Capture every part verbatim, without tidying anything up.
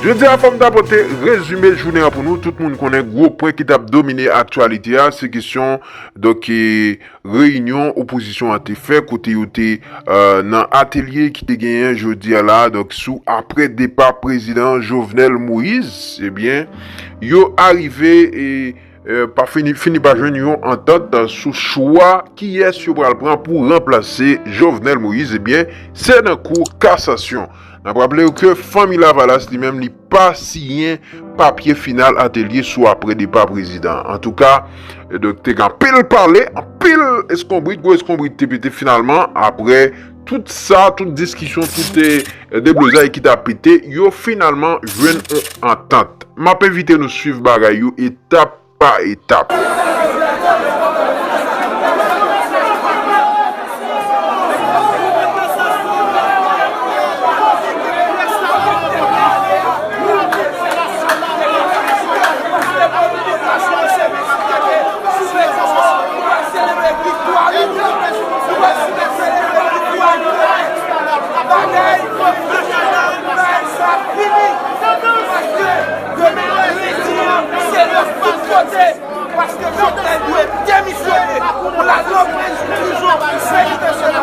Jodi a, fò m ta pote rezime jounen an pou nou. Tout moun konnen gwo pwen ki t ap domine aktyalite a, se kesyon, donk, e, reyinyon opozisyon an te fè, kote yo te, e, nan atelye ki te genyen jodi a la, donk, sou apre depa prezidan Jovenel Moïse, ebyen, yo arive, e, e, pa fini, fini pa jwenn yon antant sou chwa kiyès yo pral pran pou ranplase Jovenel Moïse, ebyen, se nan kou kasasyon. N ap raple w ke Fanmi Lavalas li menm, li pa siyen papye final atelye sou apre depa prezidan. Antouka, e, donk, te gen anpil pale, anpil eskonbrit, gwo eskonbrit te pete finalman, apre tout sa, tout diskisyon, tout, e, deblozay ki t ap pete, yo finalman jwenn yon antant. M ap envite nou swiv bagay yo etap pa etap. Demen lè lendi an, se lè tout kote, paske Jovenel dwe demisyone. Pou la reprise du jour du C I P, se la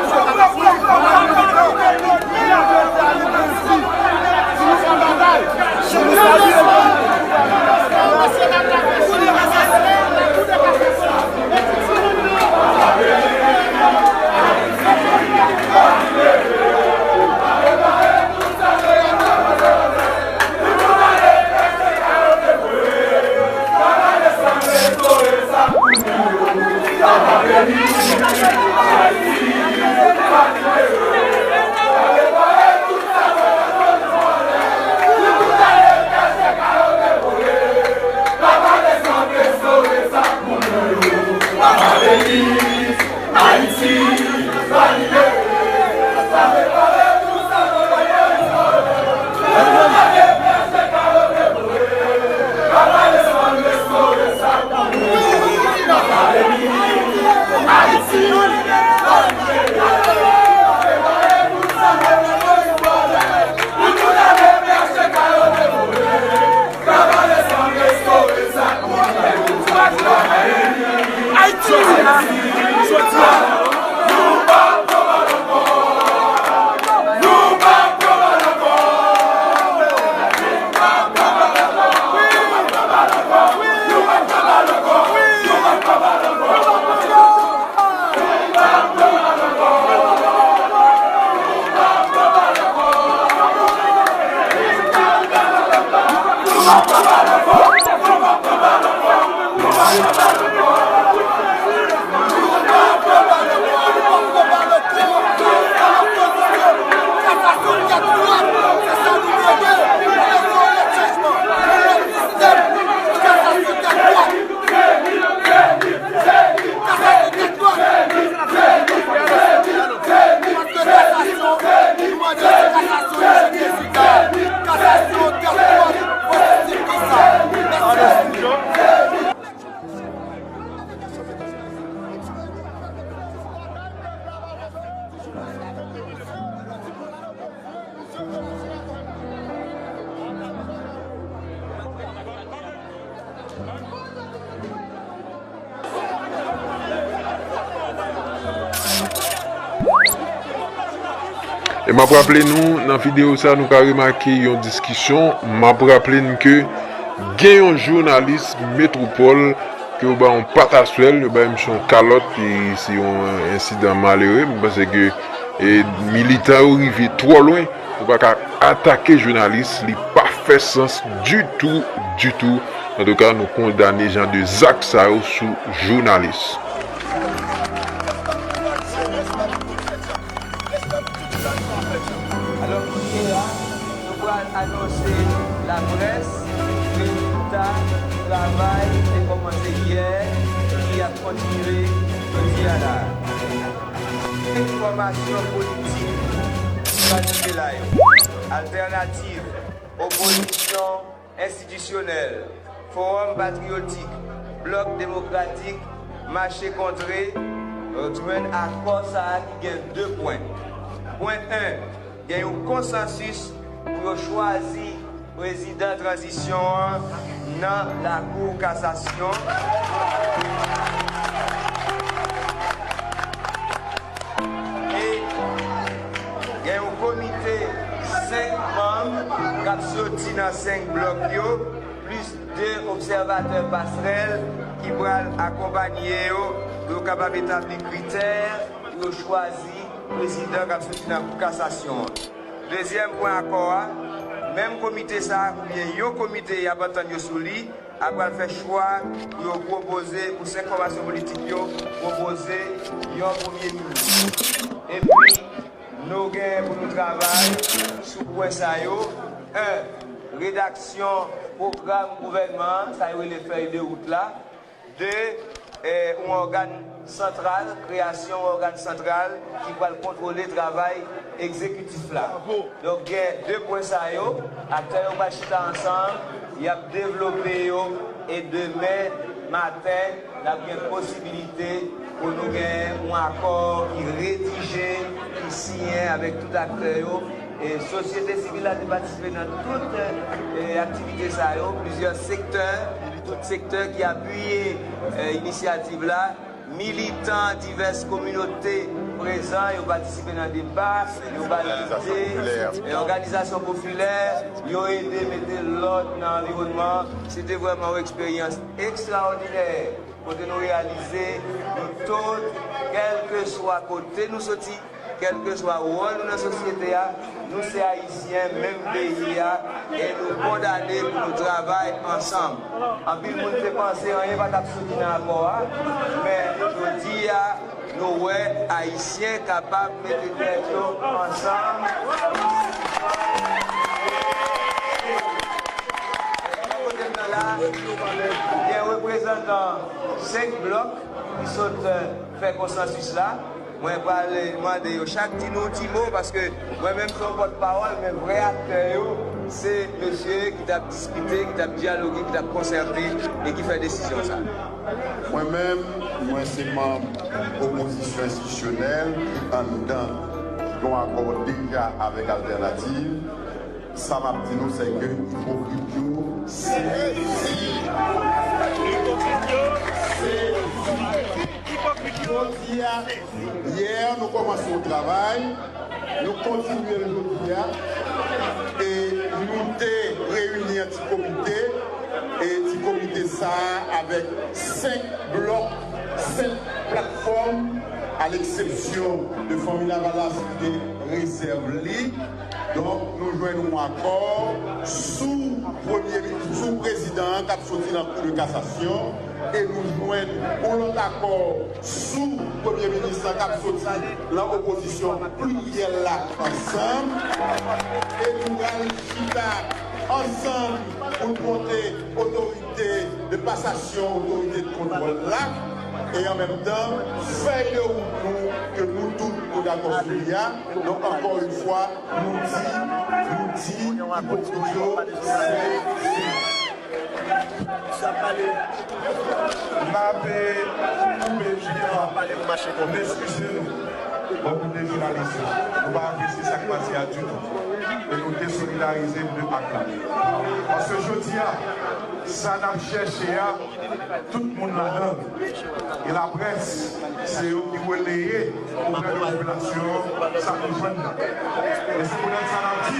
E m ap raple nou, nan videyo sa, nou ka remake yon diskisyon. M ap raple n ke gen yon jounalis Metwopòl ke yo ba yon pataswèl, yo ba misye yon kalòt, e se yon ensidan malere. M panse ke, e, militan yo rive twò lwen. Ou pa ka atake jounalis, li pa fè sans ditou, ditou. Antouka, nou kondane jan de zak sa yo sou jounalis. Alò, kounye a, nou pral anonse laprès rezilta travay ki te kòmanse yè, ki ap kontinye jodi a la. Enfòmasyon politik ki pral rive la yo. Altènativ, opozisyon enstitisyonèl, Fowòm Patriyotik, Blòk Demokratik, Mache Kontre, jwenn akò sa a ki gen de pwen. Pwen en, gen yon konsansis pou yo chwazi Prezidan tranzisyon an nan Lakou Kasasyon. E gen yon komite senk manm k ap soti nan senk blòk yo, plis de obsèvatè pasrèl ki pral akonpanye yo pou yo kapab etabli kritè pou yo chwazi prezidan k ap soti nan Kou Kasasyon an. Dezyèm pwen akò a, menm komite sa a oubyen yon komite y ap antann yo sou li a pral fè chwa pou yo pwopoze, pou senk fòmasyon politik yo pwopoze yon premye minis. Epi, nou gen pou nou travay sou pwen sa yo. En, redaksyon pwogram gouvènman an, sa yo rele fèy de wout la. De, eh, yon ògàn santral, kreyasyon yon ògàn santral ki pral kontwole travay egzekitif la. Donk, gen de pwen sa yo, aktè yo pral chita ansanm, y ap devlope yo, e demen maten, n ap gen posibilite pou nou gen yon akò ki redije, ki siyen avèk tout aktè yo. E sosyete sivil la te patisipe nan tout, eh, aktivite sa yo, plizyè sektè, tout sektè ki apiye, eh, inisyativ la, militan divès kominote prezan, yo patisipe nan deba, yo ba lide, eh, òganizasyon popilè, yo ede mete lòd nan anviwònman. Se te vrèman yon eksperyans ekstraòdinè. Kote nou reyalize nou tout, kèlkeswa kote nou soti, kèlkeswa wòl nou nan sosyete a, nou se Ayisyen, menm peyi a, e nou kondane pou nou travay ansanm. Anpil moun te panse anyen pa t ap soti nan akò a, men jodi a, nou wè Ayisyen kapab mete tèt yo ansanm. Kote m nan la, gen reprezantan senk blòk ki sot, eh, fè konsansis la. Mwen pral mande yo chak di nou ti mo, paske mwen menm se yon pòtpawòl, men vrè aktè yo, se mesye ki t ap diskite, ki t ap dyaloge, ki t ap konsète e ki fè desizyon sa. Mwen menm, mwen se manm opozisyon enstitisyonèl ki anndan yon akò deja avèk Altènativ. Sa m ap di nou, se ke ipokrit yo sezi. Ipokrit yo sezi. Jodi a, yè, nou kòmanse yon travay, nou kontinye l jodi a, e nou te reyini an ti komite, e ti komite sa a avèk senk blòk, senk platfòm, a leksepsyon de Fanmi Lavalas ki te rezèv li. Donk, nou jwenn yon akò sou premye, sou prezidan an k ap soti nan Kou de Kasasyon, e nou jwenn yon lòt akò sou premye minis lan k ap soti nan opozisyon pliryèl la ansanm, e nou pral chita ansanm pou n monte otorite de pasasyon, otorite de kontwòl la, e an menm tan, fèy de wout nou, ke nou tout nou dakò sou li a. Donk, ankò yon fwa, nou di, nou di, ipokrit yo, se, se. M ap, eh, koupe pye a. M eskize nou. Bon, nou definalize. Nou pa apresye sa k pase a ditou. E nou desolidarize de ak la. Paske jodi a, sa n ap chèche a, tout moun ladan l. E laprès, se yo ki releye oprè de popilasyon an sa nou jwenn nan. E se poutèt sa n ap di,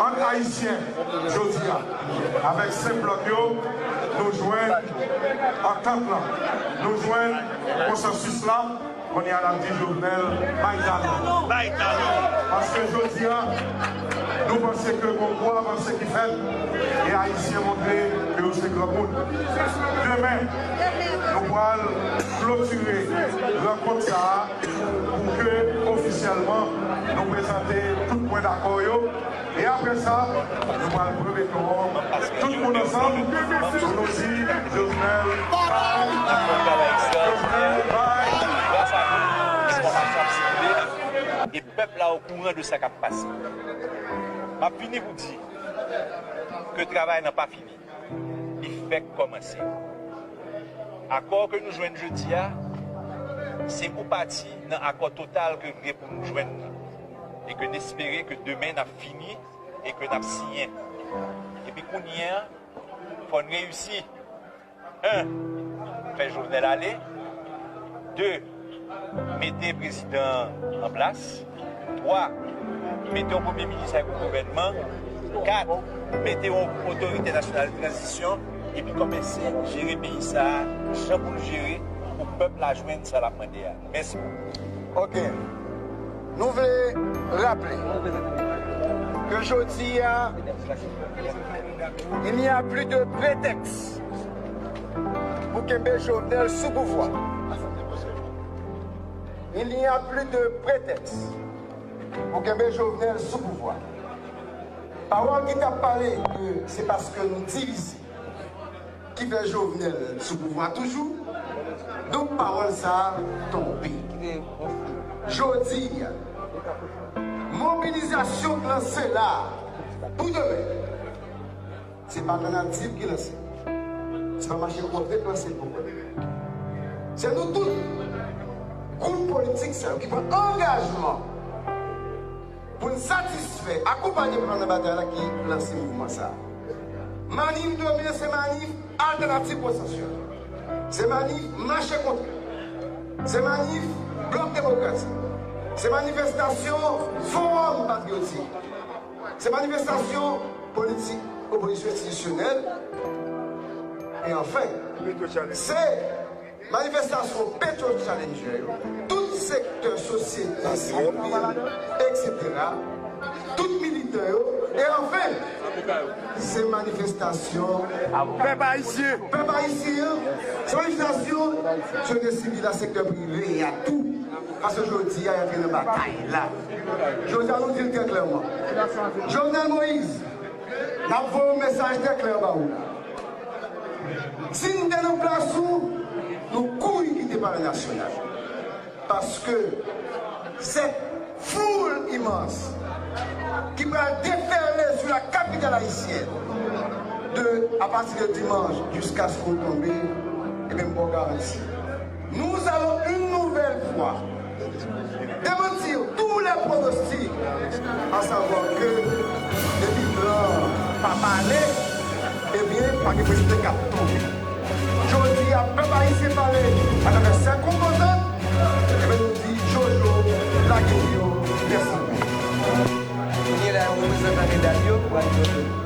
ant Ayisyen, jodi a, avèk senk blòk yo, nou jwenn antant lan, nou jwenn konsansis la, kounye a n ap di Jovenel bay talon. Bay talon. Paske jodi a, nou panse ke gon gwo avanse ki fèt, e Ayisyen montre ke yo se granmoun. Demen, nou pral klotire rankont sa a pou ke ofisyèlman nou prezante tout pwen dakò yo. E apre sa, nou pral pran beton an, tout moun ansanm, pou nou di Jovenel bay, Jovenel bay. E pèp la okouran de sa k ap pase. M ap fini pou di ke travay lan pa fini. Li fèk kòmanse. Akò ke nou jwenn jodi a, se yon pati nan akò total ke nou gen pou nou jwenn nan. E ke n espere ke demen n ap fini e ke n ap siyen. Epi kounye a, fò n reyisi. En, fè Jovenel ale. De, mete prezidan an plas. Twa, mete yon premye minis ak yon gouvènman. Kat, mete yon otorite nasyonal de tranzisyon. Epi kòmanse jere peyi sa a, jan pou l jere, pou pèp la jwenn sa l ap mande a. Mèsi. Ok. Nou vle raple ke jodi a, il n'y a plus de prétexte pou kenbe Jovenel sou pouvwa. Il n'y a plus de prétexte pou kenbe Jovenel sou pouvwa. Pawòl ki t ap pale ke se paske nou divize ki fè Jovenel sou pouvwa toujou. Donk, pawòl sa a tonbe. Jodi a, mobilizasyon k lanse la a pou demen, se pa Alternativ ki lanse. Se pa Mache Kontre k lanse l pou mwen. Se nou tout, gwoup politik sa yo ki pran angajman pou n satisfè, akonpanye pran nan batay la ki lanse mouvman sa a. Manif demen se manif Alternativ Konsansyèl. Se manif Mache Kontre. Se manif Blòk Demokratik. Se manifestasyon Fowòm Patriyotik. Se manifestasyon politik opozisyon enstitisyonèl. E anfen, se manifestasyon Petro Challenger yo, tout sektè sosyete sivil, etsetera, tout militan yo, e anfen, se manifestasyon pèp ayisyen. Pèp ayisyen an, se manifestasyon sosyete sivil la, sektè prive a tou. Paske jodi a, y antre nan batay la. Jodi a, nou di l trè klèman. Jovenel Moïse, n ap voye yon mesaj trè klè ba ou la. Si n te nan plas ou, nou kouri kite Palè Nasyonal. Paske cette foule immense qui pral déferler sur la capitale haïtienne de, à partir de dimanche jusqu'à ce que vous tombez, eh bien, m ba w garanti. Nous allons une nouvelle fois démentir tous les pronostics, à savoir que depi blan an pa pale, ebyen, pa gen prezidan k ap tonbe. Jodi a, pèp ayisyen pale atravè sèt konpozant, ebyen, nou di, Jojo, lage yo, mèsi. Kounye a la, reprezantan medam yo pral